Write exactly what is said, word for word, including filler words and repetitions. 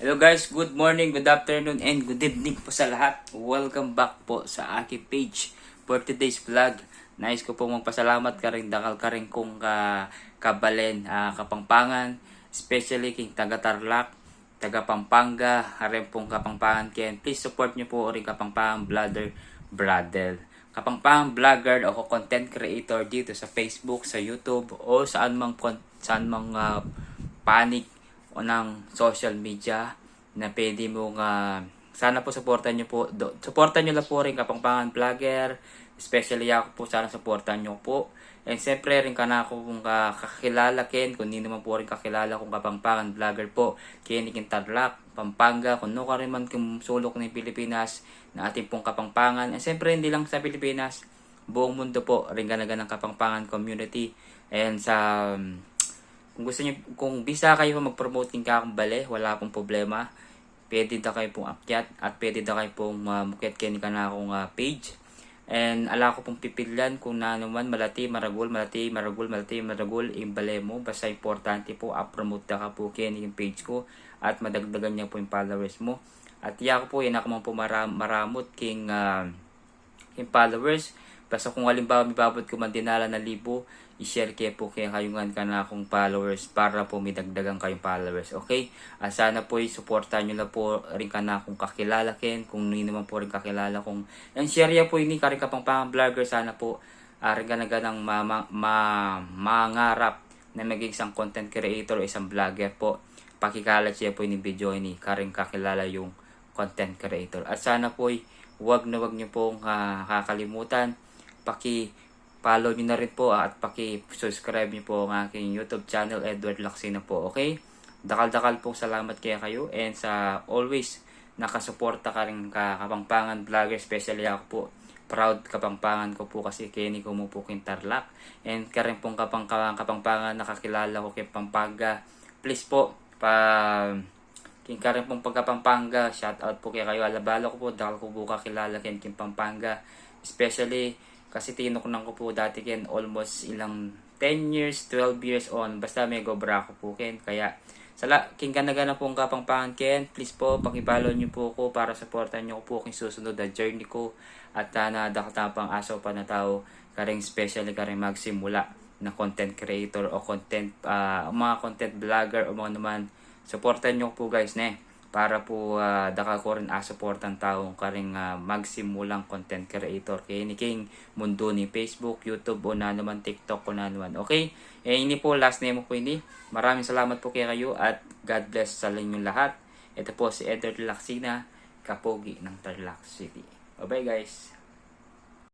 Hello guys, good morning, good afternoon, and good evening po sa lahat. Welcome back po sa aking page for today's vlog. Nais ko pong magpasalamat karing dakal karing kung ka, kabalen, ah, Kapampangan, especially king taga Tarlac, taga Pampanga, rin pong Kapampangan ken. Please support nyo po ring Kapampangan Vlogger Brother. Kapampangan vlogger o content creator dito sa Facebook, sa YouTube, o saan mang, kon- saan mang ah, panig o ng social media na pwede mong ah, sana po supportan nyo po. Do, supportan nyo lang po rin Kapampangan Vlogger. Especially ako po, sana supportan nyo po. And siyempre rin kanakung ah, kakilala ken, kung nino man po rin kakilala kung Kapampangan Vlogger po, ken iking Tarlac, Pampanga, kung no karin man king sulok ning Pilipinas, na atin pong Kapampangan. And siyempre hindi lang sa Pilipinas, buong mundo po, rin ganaganang Kapampangan community. And sa, um, kung gusto nyo, kung bisa kayo mag-promote king kakung bale, wala pong problema. Pwede da kayo pong akyat at pwede da kayo pong ah, mukyat keni kanakung ah, page. And ala ko pong pipilian kung nanu man, malati, maragul, malati, maragul, malati, maragul, ing bale mu. Basta importante po, a-promote da ka po keni king page ko at madagdagan ya po ing followers mu. At iya ko po, ina ko man po mara- maramut king ah, king followers. Basta kung halimbawa mibabut ko man dinalan a libu, i-share ke po kekayu ngan kanakung followers para po midagdagan kayung followers. Okay? At sana po isuportahan nyo lang po rin kanakung kakilala ken, kung nino man po rin kakilala kung, and share ya po ini karing Kapampangan Vlogger, sana po ah, rin ganaganang ma- ma- ma- mangarap na maging isang content creator, isang vlogger po. Pakikalat ya po ini video ini karing kakilala yung content creator. At sana po'y wag na wag nyo pong ah, kakalimutan. Paki-follow nyo na rin po at paki-subscribe nyo po ang aking YouTube channel, Edward Lacsina po. Okay? Dakal-dakal pong salamat kekayu and sa always nakasuporta karing ka- Kapampangan vlogger, especially ako po. Proud Kapampangan ko po kasi keni ko mu po king Tarlac. And karing pong Kapang- Kapampangan nakakilala ko king Pampanga, please po, pa king karing pong pagka Pampanga, shout out po kekayu. Ala bala ko po, dakal ko po kakilala ken king Pampanga. Especially kasi tinuknang ko po dati ken almost ilang ten years, twelve years on, basta megobra ko po ken. Kaya sala king gana-gana pong Kapampangan ken, please po, paki-follow nyo po ko para suportahan nyo ko po king susunod a journey ko. At ah, na dakal tang pang-aso pa na tau, karing especially karing magsimula na content creator o content, ah, mga content vlogger o mga naman, suportahan nyo ko po guys, ne, para po ah, dakal ko rin asuportan tau karing ah, magsimulang content creator keni king mundu ning Facebook, YouTube, o nanu man, TikTok, o nanu man. Okay? Eh, ini po, last name ko po ini. Maraming salamat po kekayu at God bless sa inyong lahat. Ito po si Edward Lacsina, kapogi ng Tarlac City. Bye-bye guys.